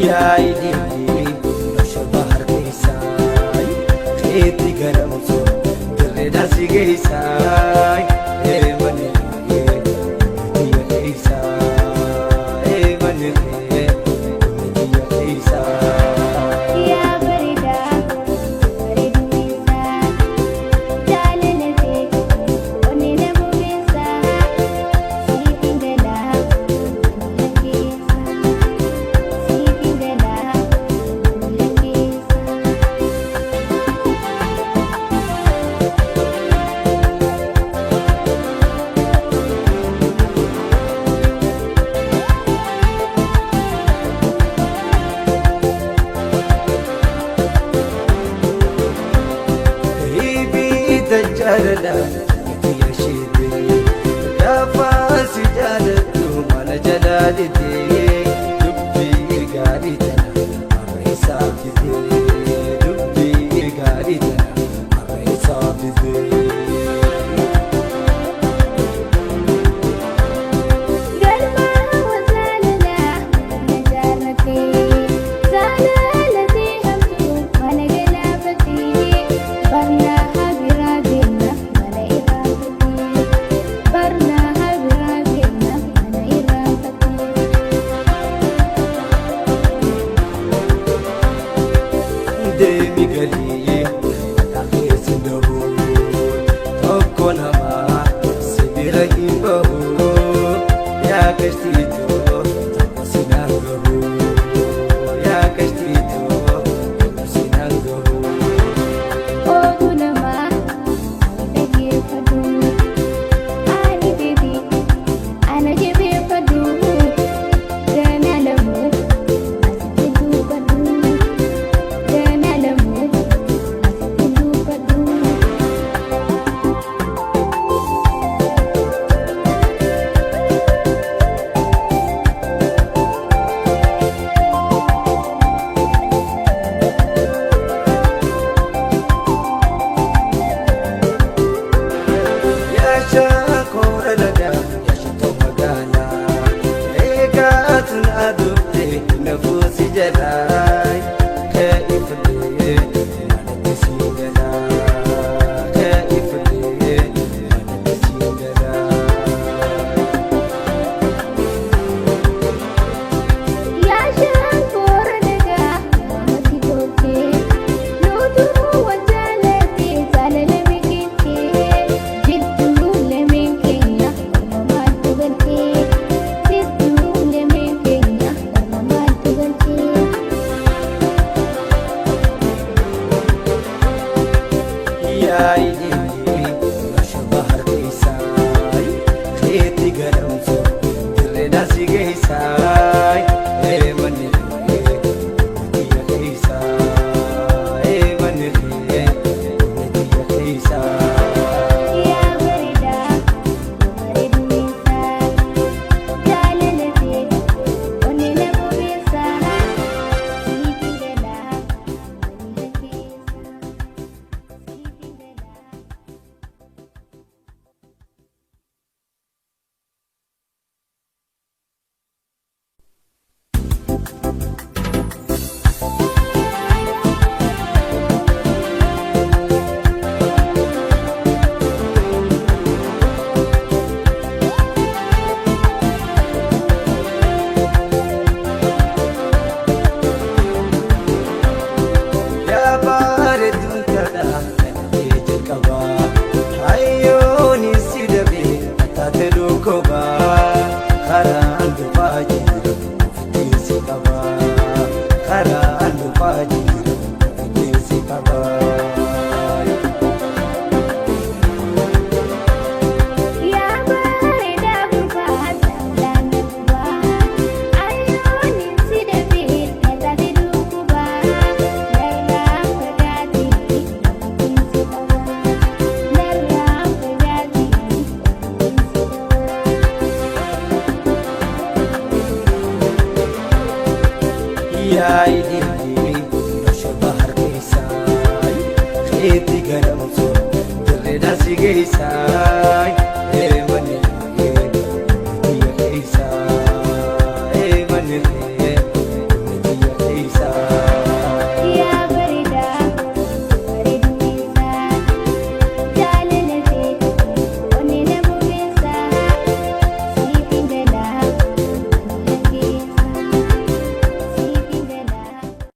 Yaa ilillii losha bahar keessaa keetti garamsu dirreedhaan si geessaa eemanee biyya keessaa eemanee biyya keessaa. Yaa bareedaa bareedumeessaa jaalala kee onnee na bobeessaa siif hin galaa miila keessa siif hin galaa miila keessa. Ibiita jaalala biyya isheete gaafa si jaalattu mana jalaalite dubbii gaarii tana har'a isaaf fide dubbii gaarii tana har'a isaaf fide. Galma jaalalaa na jaarratee jaalalatti hamtuu mana galaafatee barnaa biraa deemna mana irraanfatee barnaa biraa deemna mana irraanfatee. Deemi galii mataa keessa dhahu tokko namaa si bira hin bahu yaa gashtiitoo tokko si naan gahu yaa gashtiitoo tokko si naan gahu. Oduu namaa dhaggeeffadhu ani beeti ana jabeeffadhu ganaa lamuu asitti dubbadhu ganaa lamuu asitti dubbadhu. Yaa shaakora lagaa yaa shittoo magaalaa eegaatu na dubde nafuusi jalaa ka'iflee manatti siin galaa ka'iflee manatti siin galaa. Yaa shaankoora nagaa namatti tolchee nuutuu wal jaallatee jaalala biqilchee jidduu lameen keenya orma maaltu galchee jidduu lameen keenya orma maaltu galchee. Yaa ilillii losha bahar keessaa keetti garamsu dirreedhaan si geessaa eemanee biyya keessaa eemanee biyya keessaa. Yaa bareedaa bareedumeessaa jaalala kee onnee na bobeessaa siif hin galaa miila keessa siif hin galaa. Yaa bareeduun kadhaa kana kee jalqabaa hayyooni si dabee taate dhukkubaa karaan dhufaa jira ofitti si qabaa karaan dhufaa jira ofitti si qabaa. Yaa bareedaa gurbaa jaalalaa gurbaa ayyoonni si dhabee nyaataate dhukkubaa narraa fagaatee ofiitiin si qabaa narraa fagaatee ofiitiin si qabaa. Yaa ilillii losha bahar keessaa keetti garamsu dirreedhaan si geessaa eemanee biyya keessaa eemanee.